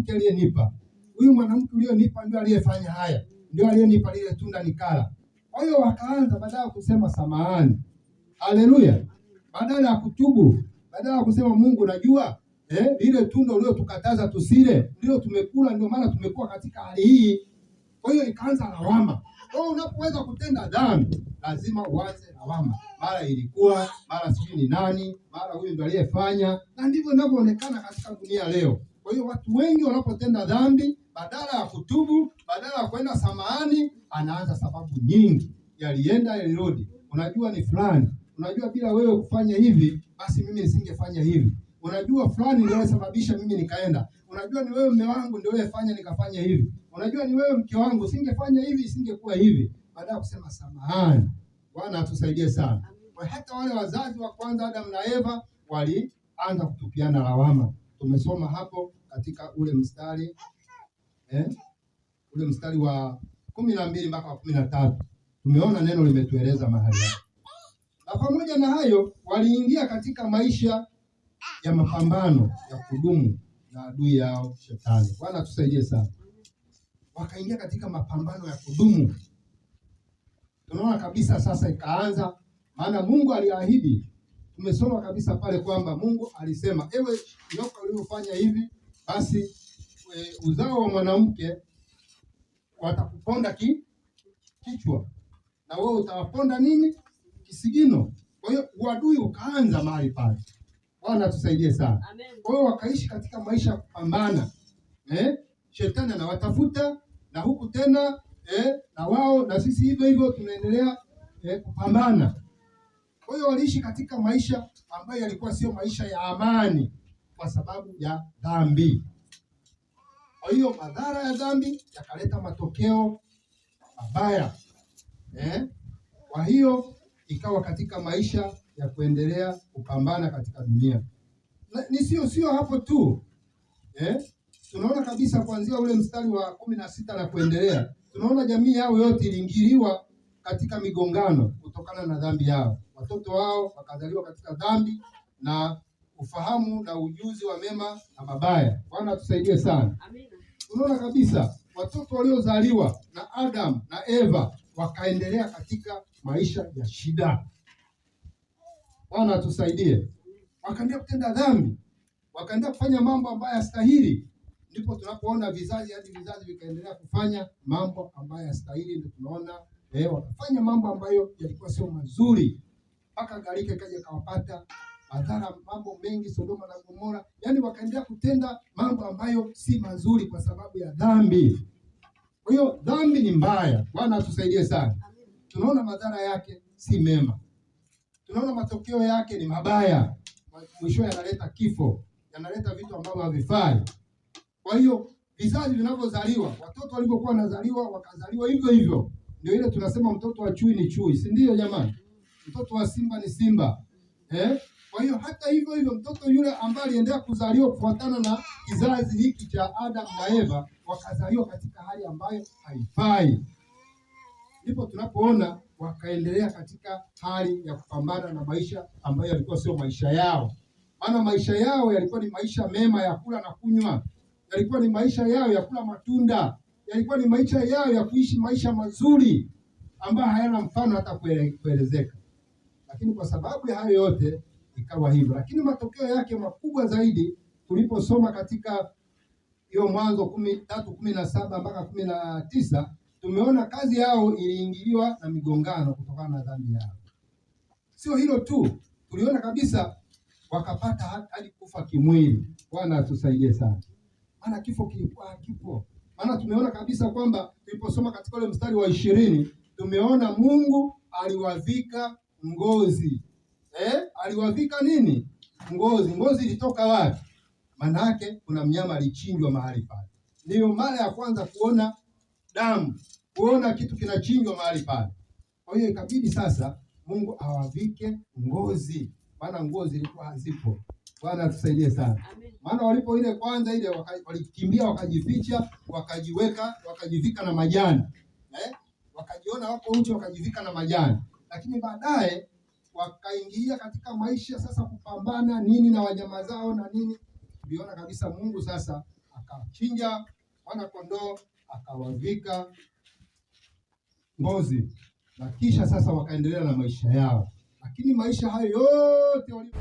mwanamke aliyenipa. Huyu mwanamke ulionipa ndio aliyefanya haya, ndio aliyenipa lile tunda nikala. Kwa hiyo wakaanza badala ya kusema samahani, haleluya, badala ya kutubu, badala ya kusema Mungu, najua lile tunda uliotukataza tusile ndio tumekula, ndio maana tumekuwa katika hali hii. Kwa hiyo ikaanza lawama. Kwa hiyo unapoweza kutenda dhambi lazima uanze lawama, mara ilikuwa, mara sijui ni nani, mara huyu ndio aliyefanya, na ndivyo inavyoonekana katika dunia leo. Kwa hiyo watu wengi wanapotenda dhambi, badala ya kutubu, badala ya kwenda samahani, anaanza sababu nyingi, yalienda yalirudi, unajua ni fulani, unajua bila wewe kufanya hivi, basi mimi nisingefanya hivi, unajua fulani ndio aliyesababisha mimi nikaenda, unajua ni wewe mume wangu ndio uliyefanya nikafanya hivi, unajua ni wewe mke wangu, singefanya hivi isingekuwa hivi. Baada ya kusema samahani, Bwana atusaidie sana. Kwa hata wale wazazi wa kwanza Adam na Eva walianza kutupiana lawama. Tumesoma hapo katika ule mstari ule mstari wa 12 mpaka wa 13 tumeona neno limetueleza mahali hapo. Na pamoja na hayo waliingia katika maisha ya mapambano ya kudumu na adui yao Shetani. Bwana atusaidie sana. Wakaingia katika mapambano ya kudumu. Tunaona kabisa sasa ikaanza, maana Mungu aliahidi. Tumesoma kabisa pale kwamba Mungu alisema, ewe nyoka uliofanya hivi, basi uzao wa mwanamke watakuponda kichwa na wewe utawaponda nini? Kisigino. Kwa hiyo uadui ukaanza mahali pale. Bwana atusaidie sana. Kwa hiyo wakaishi katika maisha ya kupambana. Shetani anawatafuta na huku tena na wao na sisi hivyo hivyo tunaendelea kupambana. Kwa hiyo waliishi katika maisha ambayo yalikuwa sio maisha ya amani kwa sababu ya dhambi. Kwa hiyo madhara ya dhambi yakaleta matokeo mabaya. Kwa hiyo ikawa katika maisha ya kuendelea kupambana katika dunia. Na, ni sio hapo tu. Tunaona kabisa kuanzia ule mstari wa 16 na kuendelea, tunaona jamii yao yote iliingiliwa katika migongano kutokana na dhambi yao. Watoto wao wakazaliwa katika dhambi na ufahamu na ujuzi wa mema na mabaya. Bwana atusaidie sana. Amina. Tunaona kabisa watoto waliozaliwa na Adam na Eva wakaendelea katika maisha ya shida. Bwana atusaidie. Wakaendelea kutenda dhambi, wakaendelea kufanya mambo ambayo hayastahili. Ndipo tunapoona vizazi hadi vizazi vikaendelea kufanya mambo ambayo hayastahili. Ndio tunaona wakafanya mambo ambayo yalikuwa sio mazuri, mpaka gharika ikaja ikawapata madhara, mambo mengi, Sodoma na Gomora. Yaani wakaendelea kutenda mambo ambayo si mazuri kwa sababu ya dhambi. Kwa hiyo dhambi ni mbaya. Bwana atusaidie sana. Tunaona madhara yake si mema, tunaona matokeo yake ni mabaya, mwisho yanaleta kifo, yanaleta vitu ambavyo havifai. Kwa hiyo vizazi vinavyozaliwa, watoto walivyokuwa wanazaliwa wakazaliwa hivyo hivyo. Ndio ile tunasema mtoto wa chui ni chui, si ndio jamani? Mtoto wa simba ni simba. Kwa hiyo hata hivyo hivyo mtoto yule ambaye aliendelea kuzaliwa kufuatana na kizazi hiki cha Adam na Eva, wakazaliwa katika hali ambayo haifai. Ndipo tunapoona wakaendelea katika hali ya kupambana na maisha ambayo yalikuwa sio maisha yao. Maana maisha yao yalikuwa ni maisha mema ya kula na kunywa, yalikuwa ni maisha yao ya kula matunda, yalikuwa ni maisha yao ya kuishi maisha mazuri ambayo hayana mfano hata kuelezeka. Lakini kwa sababu ya hayo yote ikawa hivyo. Lakini matokeo yake makubwa zaidi tuliposoma katika hiyo Mwanzo 3:17 mpaka 19, tumeona kazi yao iliingiliwa na migongano kutokana na dhambi yao. Sio hilo tu, tuliona kabisa wakapata hadi kufa kimwili. Bwana atusaidie sana. Maana kifo kilikuwa hakipo. Maana tumeona kabisa kwamba tuliposoma katika ule mstari wa 20, tumeona Mungu aliwavika ngozi. Aliwavika nini? Ngozi. Ngozi ilitoka wapi? Maana yake kuna mnyama alichinjwa mahali pale. Ndiyo mara ya kwanza kuona damu, kuona kitu kinachinjwa mahali pale. Kwa hiyo ikabidi sasa Mungu awavike ngozi, maana nguo zilikuwa hazipo. Bwana atusaidie sana. Maana walipo ile kwanza ile walikimbia wakajificha, wakajiweka, wakajivika na majani. Wakajiona wako uchi wakajivika na majani. Lakini baadaye wakaingia katika maisha sasa kupambana nini na wanyama zao na nini. Tuliona kabisa Mungu sasa Akachinja mwana kondoo, akawavika ngozi, na kisha sasa wakaendelea na maisha yao. Lakini maisha hayo yote wali